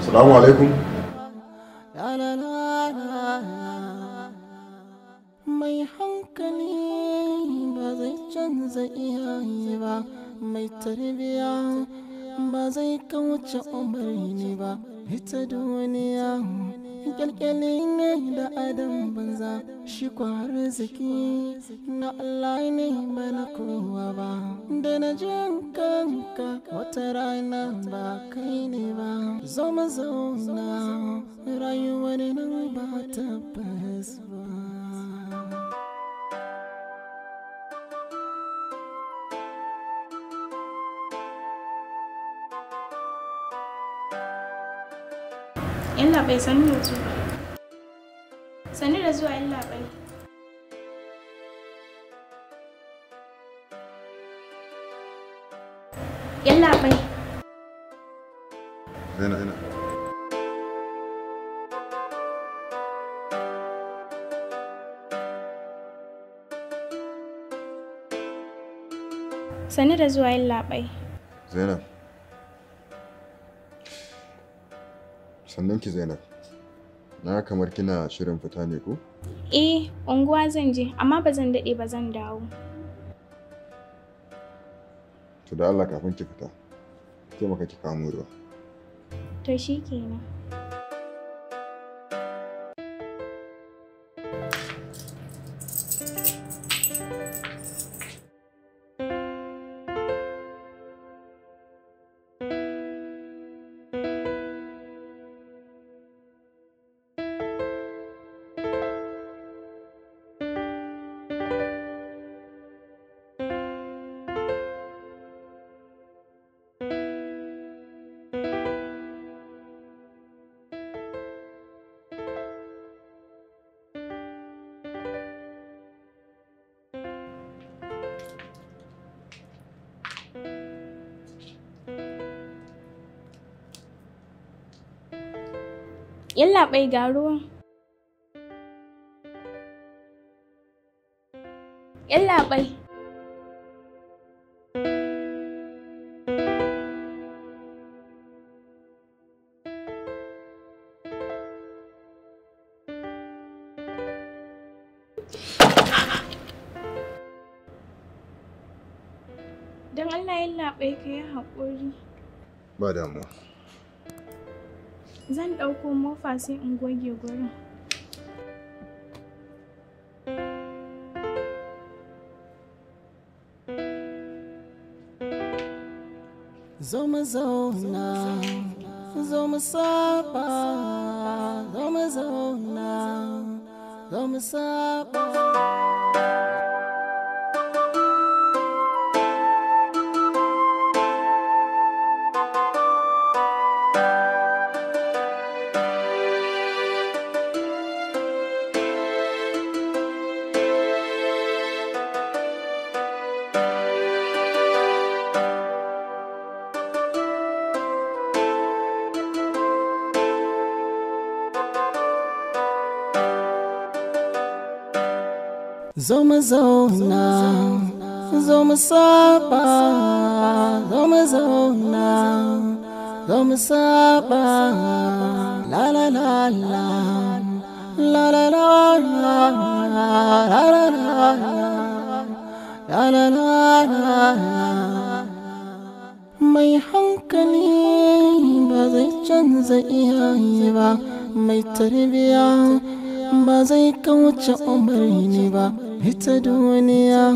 Assalamu alaikum. Mai hankali ba zai canza iyaye ba, mai tarbiya ba zai kauce umarni ba. Ita duniya kyalkyali ne da adam banza, shi arziki na Allah ne ba na kowa ba. Da na jin kanka wata rana ba kai ne ba, zo mu zauna rayuwar nan ba tabbas ba. Yallaɓai, sannu da zuwa. Sannu da zuwa, yallaɓai. Yallaɓai. Zainab. Sannu da zuwa, yallaɓai. Zainab. Sannan ki Zainab, na kamar kina shirin fita ne ko? Eh, unguwa zan je, amma ba zan daɗe ba, zan dawo. To da Allah kafin ki fita, taimaka ki kawo ruwa. To shikenan. Yallaɓai, ga ruwan. Yallaɓai. Don Allah yallaɓai, ka yi haƙuri. Ba damuwa. Zan ɗauko mofa sai in goge gurin. Zo mu zauna, zo mu saba, zo mu zauna, zo mu saba. Zo mu zauna, zo mu saba, zo mu zauna, zo mu saba. La la la la, la la la la, la la la la la la. Mai hankali ba zai canza iyaye ba, mai tarbiya ba zai kauce umarni ba. Ita duniya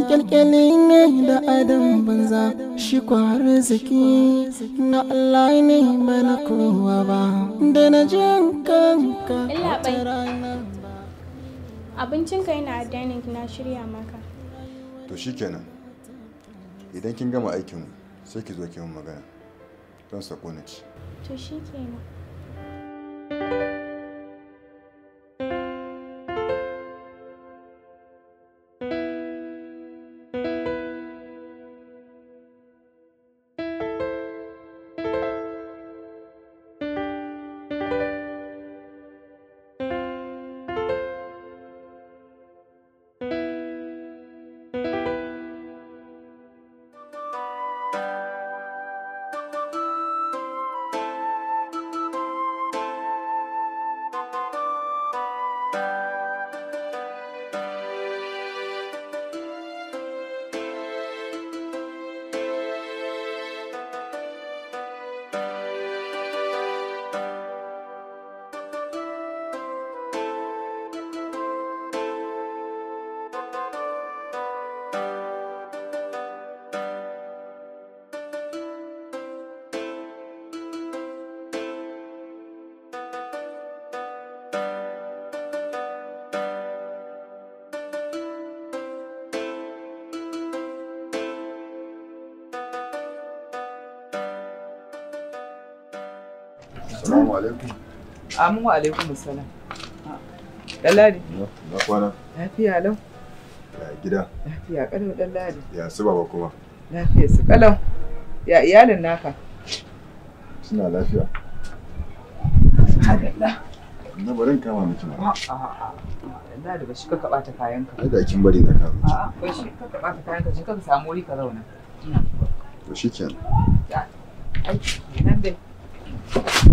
kyalkyali ne da adam banza, shi arziki na Allah ne ba na kowa ba. Da na jin kanka wata rana. Abincinka yana a dining, na shirya maka. To shikenan, idan kin gama aikin sai ki zo ki min magana don sako na ci. To shikenan. Assalamu alaikum. Amin wa alaikum assalam. Ɗanladi. Na kwana. Lafiya lau. Ya gida. Lafiya kalau Ɗanladi. Ya su baba kuma. Lafiya su kalau. Ya iyalin naka. Suna lafiya. Subhanallah. Na barin kama miki ma. A'a. Ɗanladi ba shi ka ɓata kayanka. Ai da kin bari na kama miki. A'a ba shi ka ɓata kayanka je ka samu wuri ka zauna. To shikenan. Ai kenan dai.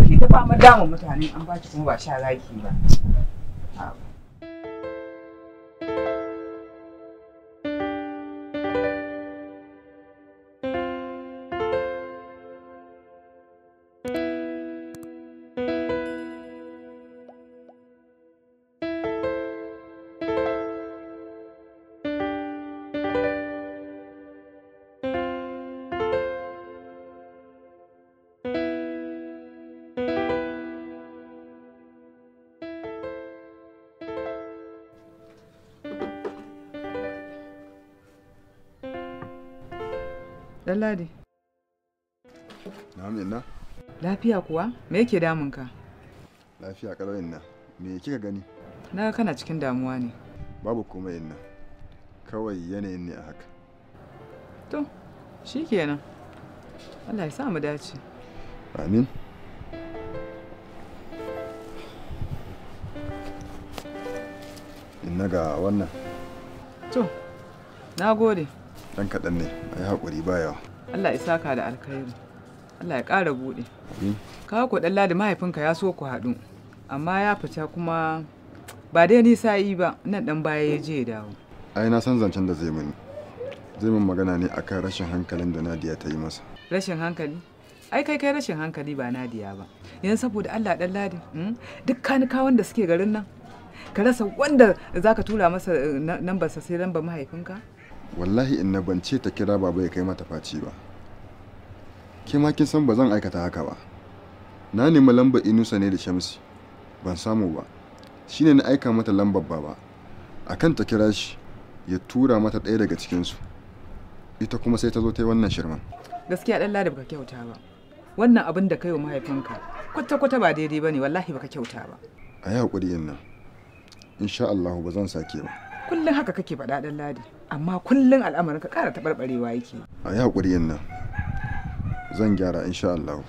Ki ta fama damun mutane an baki kuma ba sha zaki ba. Ɗanladi. Na'am inna. Lafiya kuwa? Me yake damunka? Lafiya kalau inna. Me kika gani? Na ga kana cikin damuwa ne. Babu komai inna. Kawai yanayin ne a haka. To, shikenan. Allah ya sa mu dace. Amin. Inna ga wannan. To, na gode. Ɗan kaɗan ne, a yi haƙuri ba yawa. Allah ya saka da alkhairi. Allah ya ƙara buɗe. Kawo ku Ɗanladi mahaifinka ya so ku haɗu, amma ya fita kuma ba dai nisa yi ba, nan ɗan baya ya je ya dawo. Ai na san zancen da zai mini. Zai min magana ne akan rashin hankalin da Nadiya ta yi masa. Rashin hankali? Ai kai kai rashin hankali ba Nadiya ba. Yanzu saboda Allah Ɗanladi, duk kanikawan da suke garin nan, ka rasa wanda za ka tura masa nambarsa sai lambar mahaifinka? Wallahi inna ban ce ta kira baba ya kai mata faci ba. Ke ma kin san ba zan aikata haka ba. Na nemi lambar Inusa ne da Shamsi, ban samu ba. Shine na aika mata lambar baba. Akan ta kira shi ya tura mata ɗaya daga cikinsu. Ita kuma sai ta zo ta yi wannan shirman. Gaskiya Ɗanladi baka kyauta ba. Wannan abin da kai wa mahaifinka kwata-kwata ba daidai ba ne, wallahi baka kyauta ba. A yi haƙuri inna. Insha Allahu ba zan sake ba. Kullum haka kake faɗa Ɗanladi, amma kullum al'amarin ka ƙara taɓarɓarewa yake. A yi haƙuri inna. Zan gyara insha Allahu.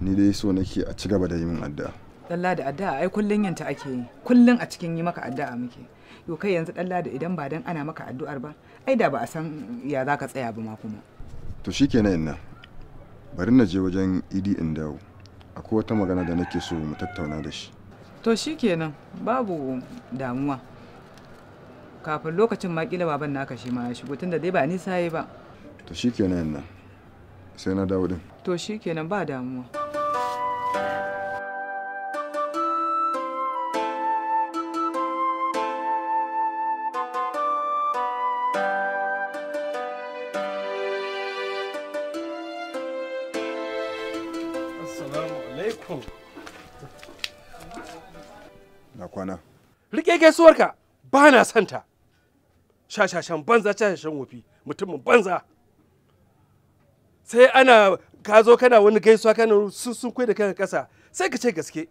Ni dai so nake a ci gaba da yi min addu'a. Ɗanladi addu'a ai kullum yanta ake yi, kullum a cikin yi maka addu'a muke. Yo kai yanzu Ɗanladi idan ba dan ana maka addu'ar ba, ai da ba a san ya za ka tsaya ba ma kuma. To shikenan inna. Bari na je wajen Idi in dawo. Akwai wata magana da nake so mu tattauna da shi. To shikenan, babu damuwa. Kafin lokacin ma kila baban naka shi ma ya shigo tunda dai ba nisa yi ba. To shikenan inna. Sai na dawo din. To shikenan ba damuwa. Assalamu alaikum. Na kwana. Rike gaisuwarka ba na santa. Shashashan banza shashashan wofi mutumin banza. Sai ana ka zo kana wani gaisuwa kana sun kai da kanka kasa sai ka ce gaske.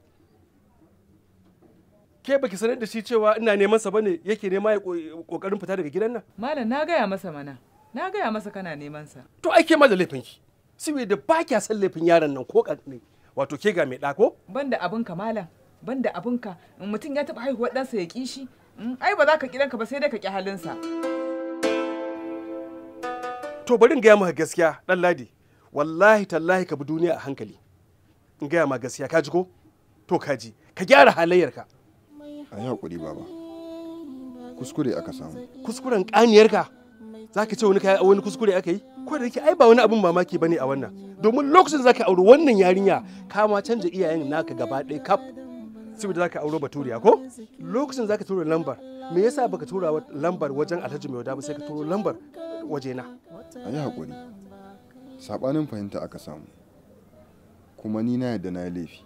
Ke baki sanar da shi cewa ina neman sa bane yake nema ya kokarin fita daga gidan nan? Malam na gaya masa mana. Na gaya masa kana neman sa. To ai ke ma da laifinki. Saboda ba kya san laifin yaron nan ko ne. Wato ke ga mai ɗako? Banda abinka malam, banda abinka. In mutum ya taɓa haihuwar ɗansa ya ƙi shi, ai ba za ka ƙi ɗanka ba sai dai ka ƙi halinsa. To bari in gaya maka gaskiya ɗan Ladi, wallahi tallahi ka bi duniya a hankali. In gaya ma gaskiya ka ji ko? To ka ji, ka gyara halayyarka. A yi haƙuri baba. Kuskure aka samu. Kuskuren ƙaniyarka? Za ka ce wani kuskure aka yi? Ko da yake ai ba wani abin mamaki bane a wannan. Domin lokacin za ka auri wannan yarinya ka ma canja iyayen naka gaba ɗaya kaf. Saboda za ka auro baturiya ko? Lokacin za ka tura lambar, me yasa baka tura lambar wajen Alhaji Mai Wada ba sai ka turo lambar wajena? A yi haƙuri. Saɓanin fahimta aka samu. Kuma ni na yadda na yi laifi.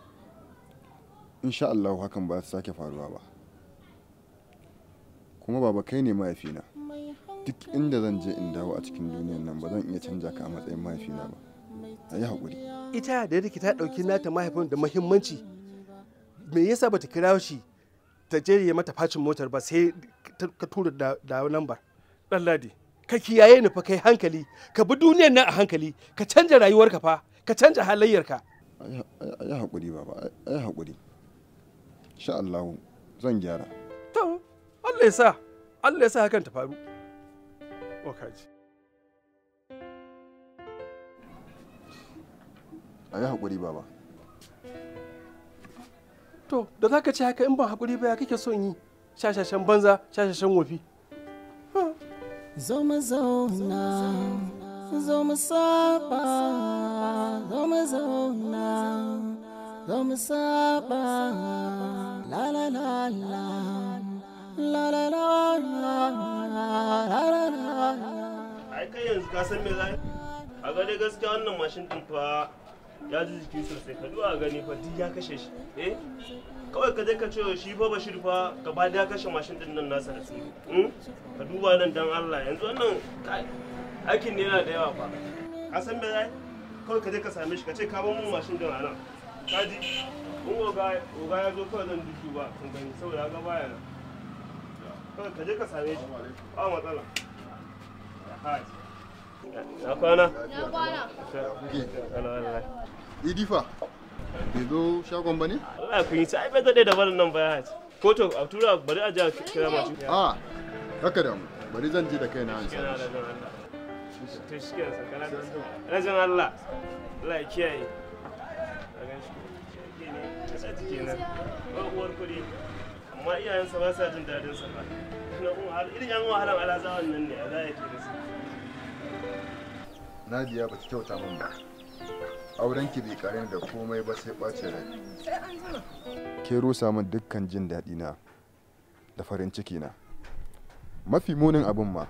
Insha Allahu hakan ba ta sake faruwa ba. Kuma baba kai ne mahaifina. Duk inda zan je in dawo a cikin duniyar nan ba zan iya canja ka a matsayin mahaifina ba. A yi haƙuri. Ita da yake ta ɗauki nata mahaifin da muhimmanci, me yasa bata kira shi ta je ya mata facin motar ba sai ka tura da lambar? Ɗanladi, ka kiyaye ni fa, kai hankali, ka bi duniyar nan a hankali, ka canja rayuwarka fa, ka canja halayyarka. Ai haƙuri baba, ai haƙuri. Insha Allah zan gyara. To, Allah ya sa, Allah ya sa hakan ta faru. Okaji. Ai haƙuri baba. To, da zaka ce haka in ban haƙuri ba ya kake son yi? Shashashan banza, shashashan wofi. Zo mu zauna, zo mu saba, zo mu zauna, zo mu saba, la la la la, la la la la, la la la. Ai kai yanzu ka san me za a ga dai gaskiya wannan mashin din fa ya ji jiki sosai, ka duba gani fa duk ya kashe shi. Eh, kawai ka je ka ce shi fa Bashir fa gaba da ya kashe mashin din nan nasa da su. Ka duba nan dan Allah, yanzu wannan aikin ne yana da yawa fa. Ka san me zai? Kawai ka je ka same shi ka ce ka bar mun mashin din a nan. Ka ji? In oga ya zo kawai zan duba kun gani saboda ga baya nan. Kawai ka je ka same shi. Ba matsala. Na kwana? Na kwana. Idi fa, bai zo shagon ba ne? Allah kun yi ta ai bai daɗe da barin nan ba ya haji. Ko to a tura bari a je a kira masu. A, haka da mu, bari zan je da kaina an same shi. To shi kenan sakana. Rajin Allah. Allah ya kiyaye. A gan shi. Ne, a jiki nan. Ba uwar kuɗi. Amma iyayensa ba sa jin daɗin sa ba. Irin yan wahalan alazawan nan ne a za a ke da su. Nadiya ba ki kyauta min ba. Aurenki bai kare da komai ba sai ɓacin rai. Ke rusa min dukkan jin daɗi na da farin ciki na. Mafi munin abin ma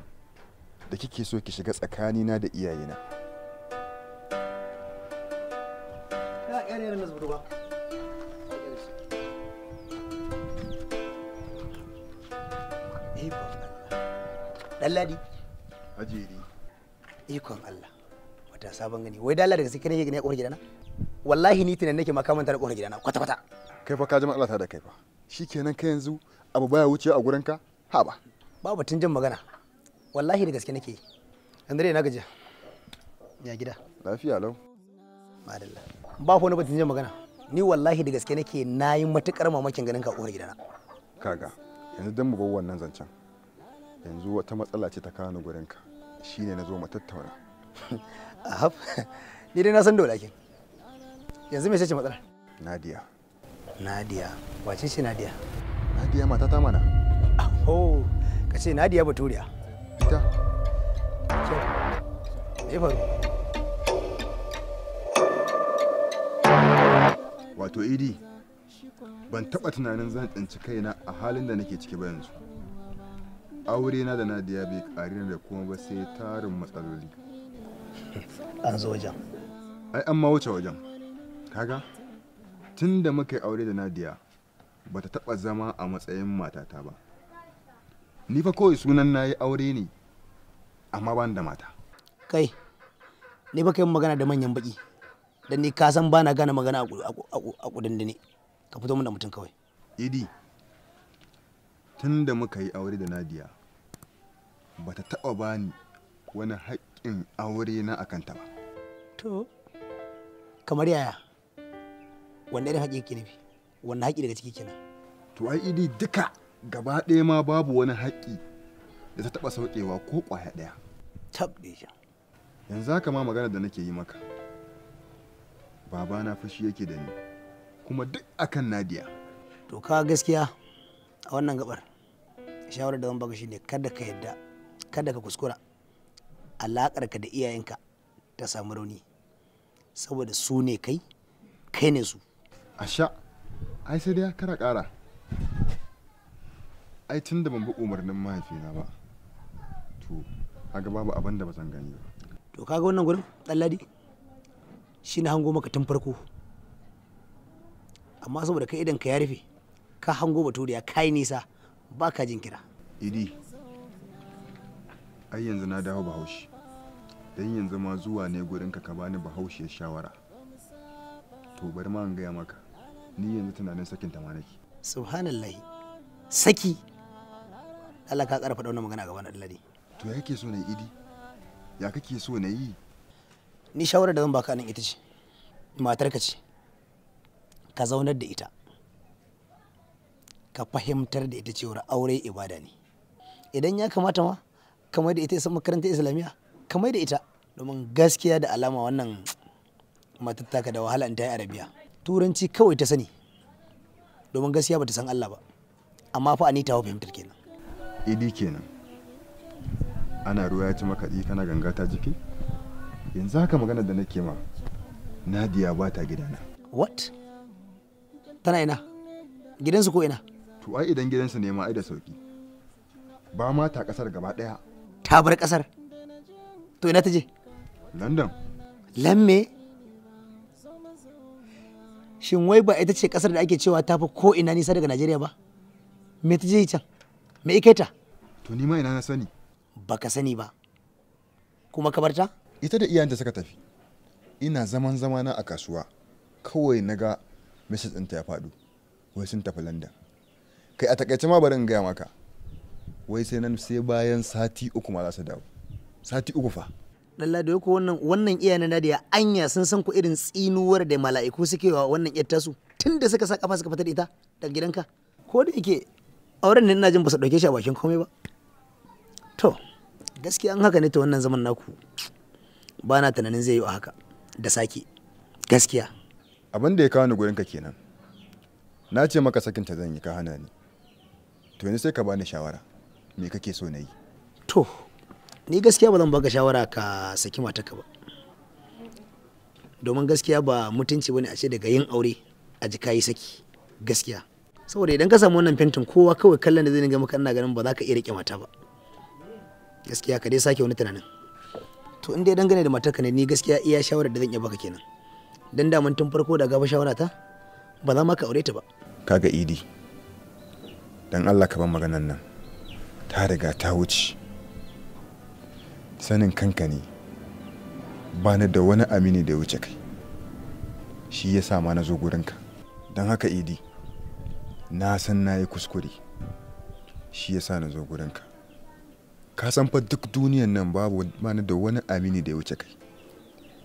da kike so ki shiga tsakanina da iyayena. Ɗanladi. Ajeri. Ikon Allah. Wata sabon gani. Wai dala daga sai nake gani a ƙofar gidana? Wallahi ni tunan nake makamanta da ƙofar gidana kwata kwata. Kai fa ka ji matsala ta da kai fa. Shikenan kai yanzu abu baya wucewa a gurinka? Ha ba. Babu batun jin magana. Wallahi da gaske nake yi. Andre na gajiya. Ya gida. Lafiya lau. Madalla. Ba wani batun jin magana. Ni wallahi da gaske nake nayi matukar mamakin ganin ka a ƙofar gidana. Kaga yanzu dan mu bar wannan zancen. Yanzu wata matsala ce ta kawo ni gurinka. Shine na zo mu tattauna. Ahab, ni dai na san dole kin. Yanzu me ce matsalar? Nadiya. Nadiya, wace ce Nadiya? Nadiya matata mana. Oh, ka ce Nadiya Baturiya. Ita. Me faru? Wato Idi, ban taɓa tunanin zan tsinci kaina a halin da nake ciki ba yanzu. Aure na da Nadiya bai ƙari da kuma ba sai tarin matsaloli. An zo wajen. Ai an ma wuce wajen. Kaga? Tun da muka yi aure da Nadiya, ba ta taɓa zama a matsayin matata ba. Ni fa kawai sunan na yi aure ne, amma ban da mata. Kai, ni ba kai magana da manyan baki. Dan ni ka san ba na gane magana a kudindine. Ka fito mun da mutum kawai. Idi, tun da muka yi aure da Nadiya, ba ta taɓa bani wani haƙƙin aure na akanta ba. To, kamar yaya? Wanne irin haƙƙi ke nufi? Wanne haƙƙi daga ciki kenan? To ai Idi duka gaba ɗaya ma babu wani haƙƙi da ta taɓa sauƙewa ko ƙwaya ɗaya. Tab ɗaya. Yanzu haka ma magana da nake yi maka. Babana fushi yake da ni, kuma duk akan Nadiya. To ka gaskiya a wannan gabar shawarar da zan baka shine kada ka yadda, kada ka kuskura alaƙarka da iyayenka ta samu rauni, saboda su ne kai, kai ne su. Asha, ai sai dai kara ƙara. Ai tun da ban bi umarnin mahaifina ba, to kaga babu abin da ba zan gani ba. To kaga wannan gurin Ɗanladi shi na hango maka tun farko, amma saboda kai idan ka ya rufe, ka hango baturiya kai nisa ba ka jin kira. Idi, ai yanzu na dawo Bahaushe, don yanzu ma zuwa ne gurinka ka bani Bahaushiyar shawara. To bari ma in gaya maka, ni yanzu tunanin sakin ta ma nake. Subhanallahi. Saki. Allah ka ƙara faɗa wannan magana a gaban Allah ne. To ya kake so na yi, Idi? Ya kake so na yi? Ni shawarar da zan baka nan ita ce, matarka ce, ka zaunar da ita, ka fahimtar da ita cewar aure ibada ne. Idan ya kamata ma, kamar da ita isa makarantar Islamiyya, kamar da ita. Domin gaskiya da alama wannan matar taka da wahala in ta yi Arabiya. Turanci kawai ta sani, domin gaskiya bata san Allah ba. Amma fa ani tawa fahimtar kenan. Idi kenan. Ana ruwa ya ci makaɗi kana ganga ta jiki? Yanzu haka magana da nake ma, Nadiya ba ta gidana. What? Tana ina? Gidansu ko ina? To ai idan gidansu ne ma ai da sauki. Ba ma ta kasar gaba ɗaya. Ta bar kasar? To ina ta je? London. Lamme? Shin wai ba ita ce kasar da ake cewa ta fi ko ina nisa daga Najeriya ba? Me ta je can? Me ike ta? To ni ma ina na sani. Baka sani ba. Kuma ka bar ta? Ita da iyayenta suka tafi. Ina zaman zamana a kasuwa. Kawai na ga message ɗinta ya faɗo. Wai sun tafi London. Kai a takaice ma bari in gaya maka. Wai sai nan sai bayan sati 3 ma za su dawo. Sati 3 fa. Lalla da ko wannan iyayen Nadiya anya sun san ku irin tsinuwar da mala'iku suke wa wannan iyar tasu tunda suka sa kafa suka fita da ita daga gidanka. Ko da yake auren ne ina jin ba su dauke shi a bakin komai ba. To gaskiya an haka ne ta wannan zaman naku ba na tunanin zai yi a haka da sake gaskiya. Abin da ya kawo ni gurinka kenan. Na ce maka sakinta zan yi ka hana ni. To yanzu sai ka bani shawara. Me kake so na yi? To ni gaskiya ba zan baka shawara ka saki matarka ba. Domin gaskiya ba mutunci bane a ce daga yin aure a ji kayi saki gaskiya. Saboda idan ka samu wannan fentin kowa kawai kallon da zai dinga maka ina ganin ba za ka iya rike mata ba. Gaskiya ka dai sake wani tunanin. To in dai dangane da matarka ne ni gaskiya iya shawarar da zan iya baka kenan. Dan daman tun farko da gaba shawara ta ba za ma ka aure ta ba. Kaga Idi, dan Allah ka bar maganan nan. Ta riga ta wuce. Sanin kanka ne, ba ni da wani amini da ya wuce kai. Shi ya sa ma na zo gurinka. Don haka Idi, na san na yi kuskure. Shi ya sa na zo gurinka. Ka san fa duk duniyan nan babu ba ni da wani amini da ya wuce kai.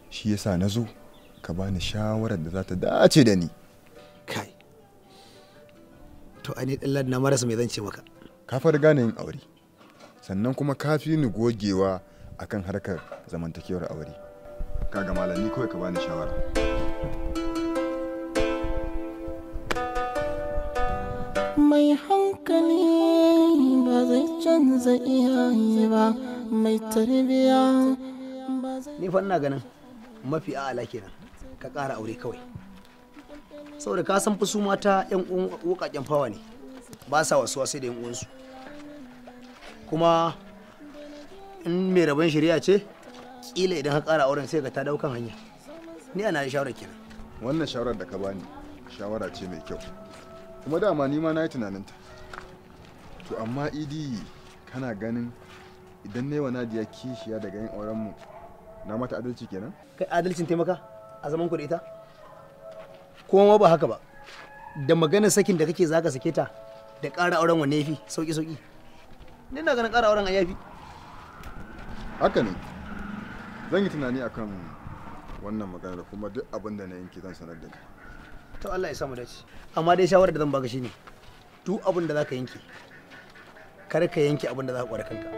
Shi ya sa na zo ka bani shawarar da za ta dace da ni. Kai. To ani ɗan na marasa mai zan ce maka. Ka fa riga ni yin aure. Sannan kuma ka fi ni gogewa akan harkar zamantakewar aure. Kaga malami kawai ka bani shawara. Mai hankali ba zai canza iyaye ba, mai tarbiya ba zai. Ni fa ina ganin mafi a'ala kenan ka ƙara aure kawai. Saboda ka san fa su mata ƴan uwan wuƙaƙen fawa ne, ba sa wasuwa sai da ƴan uwansu. Kuma in mai rabon shari'a ce, ƙila idan ka ƙara auren sai ka ta dawo kan hanya. Ni ana da shawarar kenan. Wannan shawarar da ka bani shawara ce mai kyau. Kuma dama ni ma na yi tunaninta. To amma Idi, kana ganin idan na yi wa Nadiya kishiya daga yin aurenmu na mata adalci kenan? Kai adalcin taimaka a zaman ku da ita? Kuma ma ba haka ba. Da maganar sakin da kake zaka sake ta da ƙara auren wanne yafi sauki sauki. Ni na ganin ƙara auren a yafi. Haka ne. Zan yi tunani akan wannan maganar kuma duk abin da na yanke zan sanar da kai. To Allah ya samu dace. Amma dai shawarar da zan baka shine duk abin da zaka yanke kar ka yanke abin da zaka kware kanka.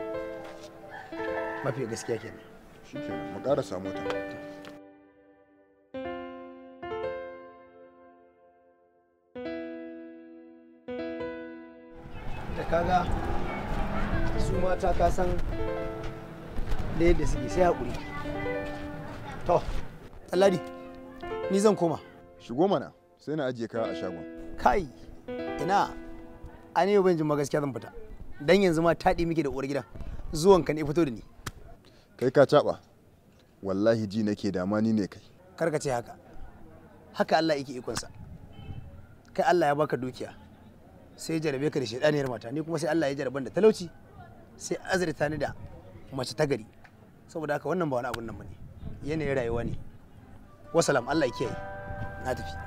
Mafi gaskiya kenan. Shikenan mu ƙara samu ta. Da kaga su mata ka san da yadda suke sai haƙuri. To, Ɗanladi, ni zan koma. Shigo mana, sai na ajiye ka a shagon. Kai, ina, a ne ban jin ma gaskiya zan fita. Dan yanzu ma taɗi muke da uwar gidan. Zuwan ka ne fito da ni. Kai ka caɓa, wallahi ji nake dama ni ne kai. Kar ka ce haka. Haka Allah yake ikonsa. Kai Allah ya baka dukiya. Sai ya jarabe ka da shaidaniyar mata, ni kuma sai Allah ya jaraban da talauci. Sai azurta ni da mace ta gari. Saboda haka wannan ba wani abun nan bane. Yanayin rayuwa ne. Wasalam, Allah ya kiyaye. Na tafi.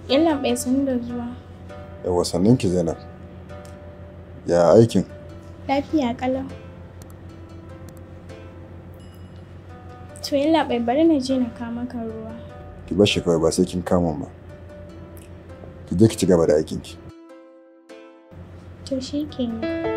Yalla bai san da zuwa. Yawa sannan ki Zainab. Ya aikin? Lafiya kalau. To yalla bai bari na je na kawo maka ruwa. Ki bar shi kawai ba sai kin kama ba. Ki je ki ci gaba da aikin ki. To shikenan.